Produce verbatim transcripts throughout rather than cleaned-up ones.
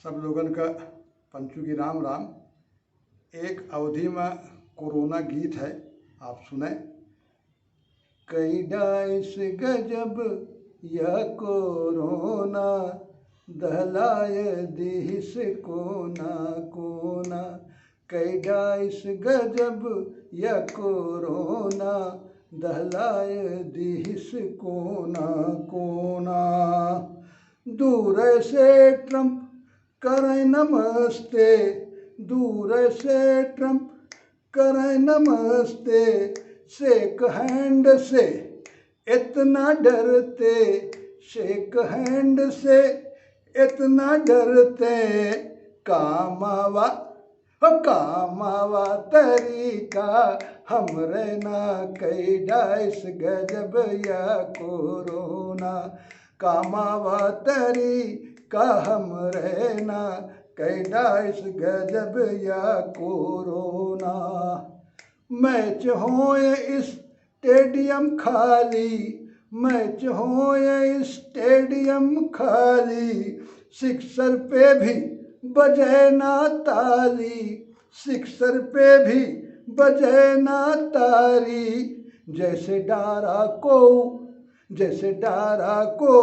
सब लोगन का पंचू की राम राम। एक अवधी में कोरोना गीत है, आप सुने। कई डाइस गजब या कोरोना, दहलाय दिहिस कोना कोना। कई डाइस गजब या कोरोना, दहलाय दिहिस कोना कोना। दूर से ट्रंप करै नमस्ते, दूर से ट्रंप करै नमस्ते, shake hand से इतना डरते, shake hand से इतना डरते, कामावा, हो कामावा तरीका हमरे ना, कई डाइस गजब या कोरोना, कामावा तरीका हमरे ना, कई डाइस गजब या कोरोना। मैच होए स्टेडियम खाली, मैच होए स्टेडियम खाली, सिक्सर पे भी बजे ना ताली, सिक्सर पे भी बजे ना ताली। जैसे डारा को, जैसे डारा को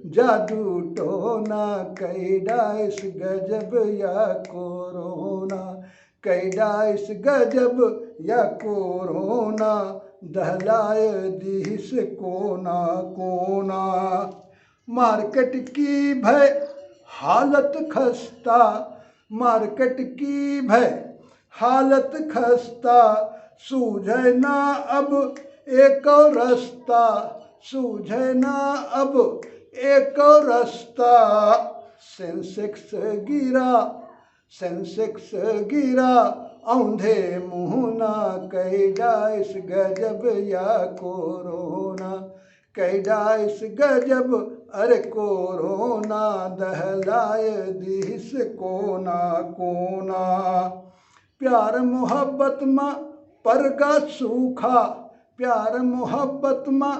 जादू टोना, कई डाइस गजब या कोरोना, कई डाइस गजब या कोरोना, दहलाय दिहिस कोना कोना। मार्केट की भय हालत खस्ता, मार्केट की भय हालत खस्ता, सूझे ना अब एको रस्ता, सूझे ना अब एको रस्ता। सेंसेक्स गिरा, सेंसेक्स गिरा औंधे मुहना, कई डाइस गजब या कोरोना, कई डाइस गजब अरे कोरोना, दहलाय दिहिस कोना कोना। प्यार मोहब्बत मा परगा सूखा, प्यार मोहब्बत मा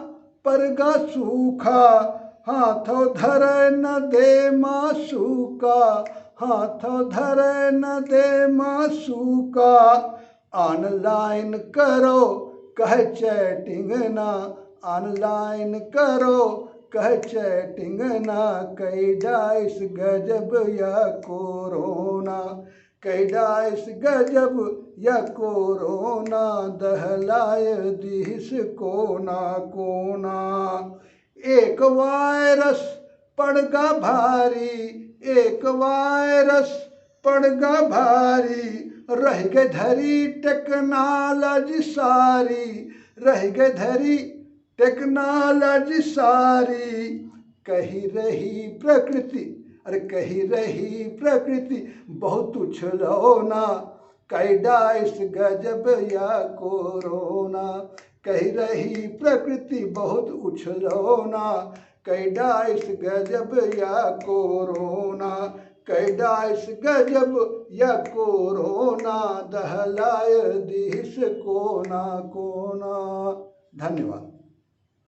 परगा सूखा, हाथो धरे न दे मा सूखा, हाथो धरे न दे मा सूखा। ऑनलाइन करो कहे चैटिंग ना, ऑनलाइन करो कहे चैटिंग ना, कई डाइस गजब या कोरोना, कई डाइस गजब या कोरोना, दहलाय दिहिस कोना कोना। एक वायरस पड़गा भारी, एक वायरस पड़गा भारी, रहि गै धरी टेक्नोलॉजी सारी, रहि गै धरी टेक्नोलॉजी सारी। कही रही प्रकृति, अरे कही रही प्रकृति बहुत उछलौना, कई डाइस गजब या कोरोना। कही रही प्रकृति बहुत उछलौना, कई डाइस गजब या कोरोना, कई डाइस गजब या कोरोना, दहलाय दिहिस कोना कोना। धन्यवाद।